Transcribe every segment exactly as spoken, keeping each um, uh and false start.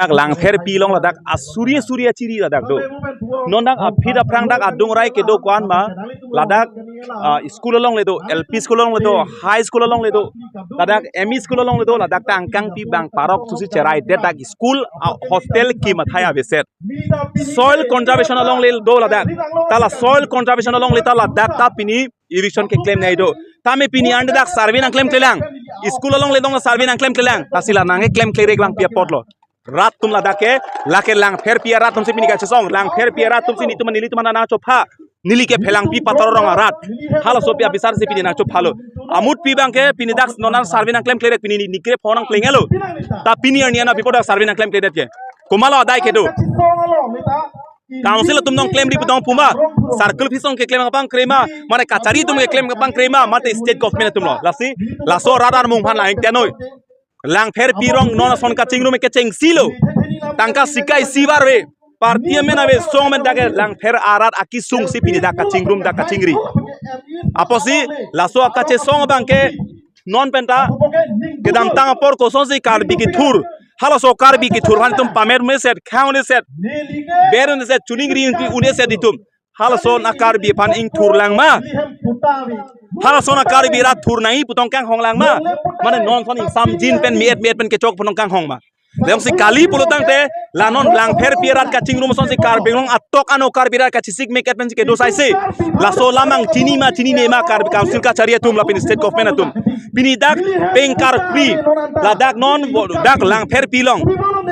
Dak Langpherpi along ladak asuri asuri achiri ladak do. Non dak aphi aphrang dak adung rai kedo ko-an ma ladak, ah, school along le do, L P school along le do, high school along le do, ladak M E school along le do, ladak ta angkangpi bang parok susi cherai det dak school, ah, hostel kimathai aveset. Soil conservation along le do ladak. Ta la soil conservation along le ta ladak ta pini eviction keklemnei do. Tame pini arni dak survey nangklemklelang. School along le dong survey nangklemklelang. Lasi la nangkeklemklerek abang pi apotlo. Rat atum ladak ke, lake Langpherpi arat atum si pini kachesong. Langpherpi arat atum si nelitum, nelitum nangchopha. Neli ke Phelangpi Pator Rong arat. Halaso pi apisar si pini nangchophalo. Amutpi abang ke pini dak non survey nangklemklerek, pini ni, nikre phonang plengelo. Ta pini arni an aphi ko dak survey nangklemklerek ke. Komatlo adai kedo. Council atum nangklemri pu dong pu ma, circle office along keklem abang kre ma, mane kachari atum keklem abang kre ma, mate state government atumlo. Lasi, laso rat armung aphan lang tenoi. Langpherpi Rong non ason kachingrum ke chengsilo. Tangka sikai sivar ave. Party amen ave, song amen dak ke Langpher arat akesung si pini dak kachingrum dak kachingri. Apotsi, laso akachesong abang ke non penta kedamtang apor kosonsi Karbi kethur. Halaso Karbi kethur aphan itum pamer un-eset, khang un-eset, ber un-eset, chuningri un-eset itum. Halason a-Karbi aphan ingthurlang ma. Halason a-Karbi rat thurnei pu tong kanghonglang ma. Mane non ason ingsamjin pen mi-et mi-et pen kechok pu tong kanghong ma. Jongsi kali pulo tangte, la non Langpherpi arat kachingrum asonsi Karbi Anglong atok ano Karbi arat kachesik mek-et pensi kedo saisi. Laso alam nangchini ma chinine ma Karbi Council kachari atum lapen state government atum. Pini dak peng karkli, ladak non bo-, dak Langpherpi along.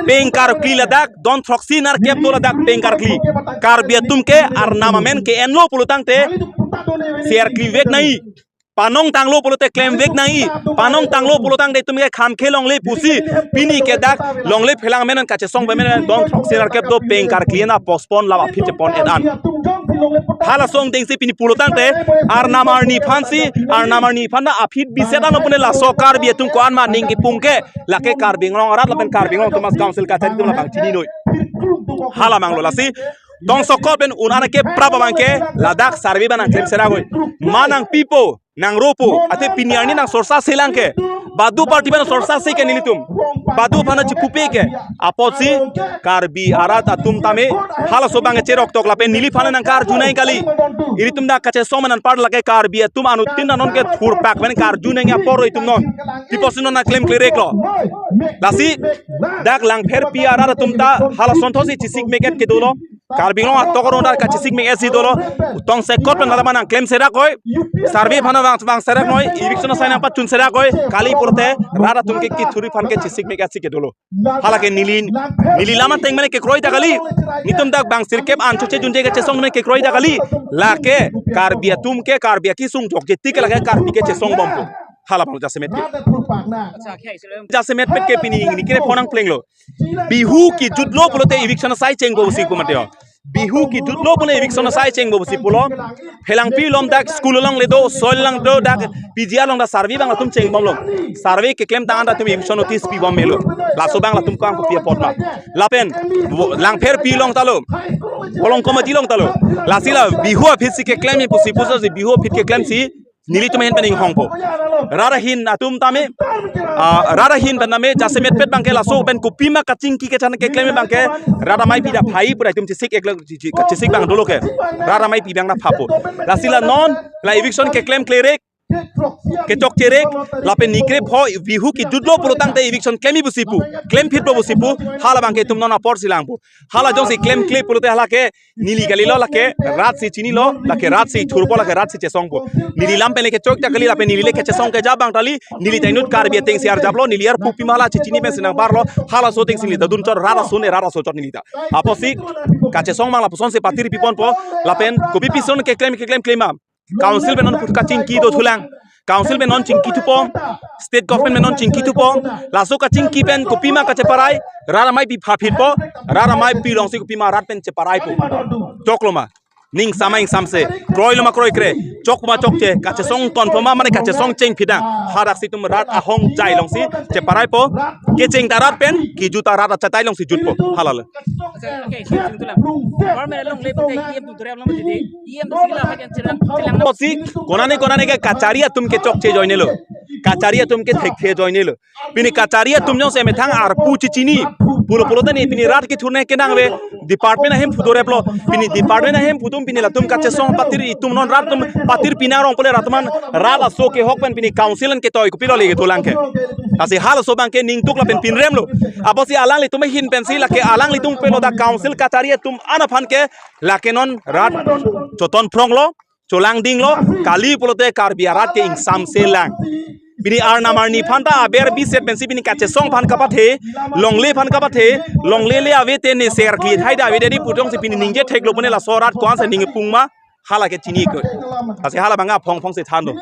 Peng karkli ladak don throksi nerkep do ladak peng karkli. Karbi atum ke arnam amen ke-enlo pulo tangte, si arkli veknei. Panong tanglo pulote klem veknei. Panong tanglo pulo tangte itum ke kham khe longle pusi. Pini ke dak longle phelang amen kachesong amen don throksi nerkep do peng karkli na postpone la aphi chepon-et an. Halason dengsi pini pulo tangte arnam arni aphansi, arnam arni aphan na aphi biset an pune laso Karbi atum ko-an ma ning kipung ke lake Karbi Anglong arat lapen Karbi Anglong Autonomous Council kachari atum labang chininoi. Hala manglo lasi. Tongsokot pen un-an ke prap abang ke ladak survey abang nangklemserakoi. Ma nangpipo, nangropo, ate pini arni nangsorsa selang ke. Badu party abang sorsa se ke nelitum. Badu aphan chipupe ke. Apotsi Karbi arat atum tame halaso abang cherok tok lapen neliphan nangkarjunei kali. Ilitum dak kachesong amen anpar lake Karbi atum anuttin anon ke thurpak pen karjunei apor itum non. Pi apotsi non nangklemklereklo. Lasi dak Langpherpi arat atum ta halason thotsi chesik mek-et kedolo. Karbi Anglong atok aron dak kachesik mek-et si dolo. Tongsekot pen hala abang nangklemserakoi. Survey aphan vang, vangseraknoi. Eviction asai nangpachunserakoi. Kali pulote rat atum ke kethur aphan ke chesik mek-et si kedolo. Halake neli, neli alam ateng mane kekroi ta kali. Netum dak bang sirkep an chokche junje kachesong mane kekroi ta kali. Lake Karbi atum ke Karbi akesung jokje tik lake Karbi kechesong bompo. Hala abang jasemet ke. Jasemetpet ke pini nikre phonang plenglo. Bihu kejutlo pulote eviction asai chengpo pusi pu mate ho. Bihu kejutlo pune eviction asai chengpo pusi pulo. Phelangpi along dak school along le do, soil along do dak P G R along dak survey abang latum chengbomlo. Survey keklem tang an dak atum eviction notice pibom melo. Laso abang latum ko-an kopi apot ma. Lapen, wo-, Langpherpi along talo. Bolong Komati along talo. Lasi la Bihu aphi si keklem pusi pusi Bihu aphi keklem si nelitum ahin pen inghongpo. Rat ahin atum tame, ah, rat ahin pen tame jasemetpet abang ke laso pen kopima kachingki kechan keklem abang ke rat ameipi dak phai pura itum chesik ek lak chi-, chi-, chesik abang dolo ke. Rat ameipi abang dak phapo. Lasi la non, la eviction keklemklerek, kechokcherek, lapen nikre pho Bihu kejutlo pulo tangte eviction klem pusi pu, klem phitpo pusi pu, hala abang ke itum non apor si langpo. Hala jongsi klemkle pulote halake neli kalilo lake rat si chinilo, lake rat si thurpo, lake rat si chesongpo. Neli alam pen le kechok ta kali, lapen neli le kechesong keja abang ta kali, neli ta inut Karbi ateng si arjaplo, neli arpu pima hala chichini pen si nangbarlo, halaso ateng si neli ta dunchot rat ason e rat aso chot neli ta. Apotsi kachesong abang lapusonsi patir piponpo, lapen kopi pison keklem keklem klem ma. Council pen non put kachingki dothulang. Council pen non chingkithupo. State government pen non chingkithupo. Laso kachingki pen kopima kacheparai. Rat ameipi phaphitpo. Rat ameipi alongsi kopima rat pen cheparaipo. Choklo ma. Ning samai ingsamse. Kroilo ma kroikre. Chok ma chokche. Kachesong tonpo ma mane kachesong chengphit tang. Hadaksi itum rat ahongjai alongsi cheparaipo. Kecheng ta rat pen, kejut ta rat achatai alongsi jutpo. Hala le. Okay, okay, sing tulang. Government along le pute E M tu duriam long pute. E M tu sila hakan chilang, chilang. Apotsi, konane konane ke kachari atum ke chokche ajoinelo. Kachari atum ke thekthe ajoinelo. Pini kachari atum jongsi methang arpu chichini. Pulo pulote ne pini rat kethurne kenangve department ahem phu doreplo. Pini department ahem phu atum pini latum kachesong patir, itum non rat atum patir pinarong pule rat atum an rat aso kehok pen pini council an ketoi kopilo leke dolang ke. Lasi halaso abang ke ning tuk lapen pinrem lo. Apotsi alanglitum ahin pensi lake alanglitum pelo dak council kachari atum an aphan ke lake non rat choton phrong lo, cholangding lo, kali pulote Karbi arat ke ingsamse lang. Pini arnam arni aphan ta aber biset pensi pini kachesong aphan kapathe, longle aphan kapathe, longle le ave te ne ser kli thai da ave de di pu tongsi pini ningje theklo pune laso rat ko-an si ning pung ma, hala ke chini ko. Lasi hala abang aphong phong si than do.